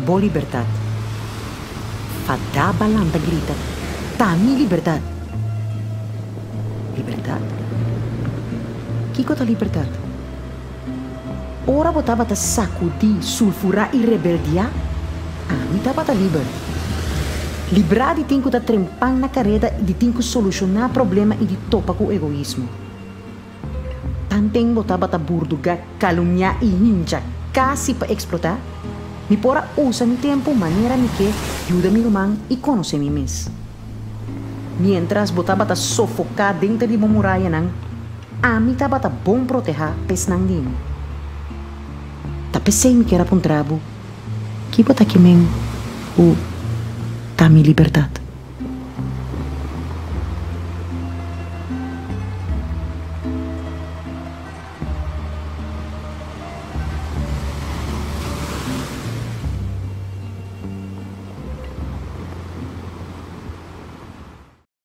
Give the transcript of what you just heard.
Bo libertat. Fadá b'a lanta grita, Ta mi libertat! Libertat? Kiko ta libertat? Ora bo tabata sakudí, sulfurá i rebeldiá, ami tabata liber. Librá di tin ku ta trempan na kareda i di tin ku solushoná problema i di topa ku egoismo. Tanten bo tabata burdugá, kalumniá i hincha kasi pa eksplotá, mi por a usa mi tempu manera mi ke yuda mi ruman i konosé mi mes. Miéntras bo tabata sofoká denter di bo murayanan, ami tabata bon protehá p'esnan di mi. Ta p'esei mi kier a puntra bo, Ki bo ta kimen ku ta mi libertat?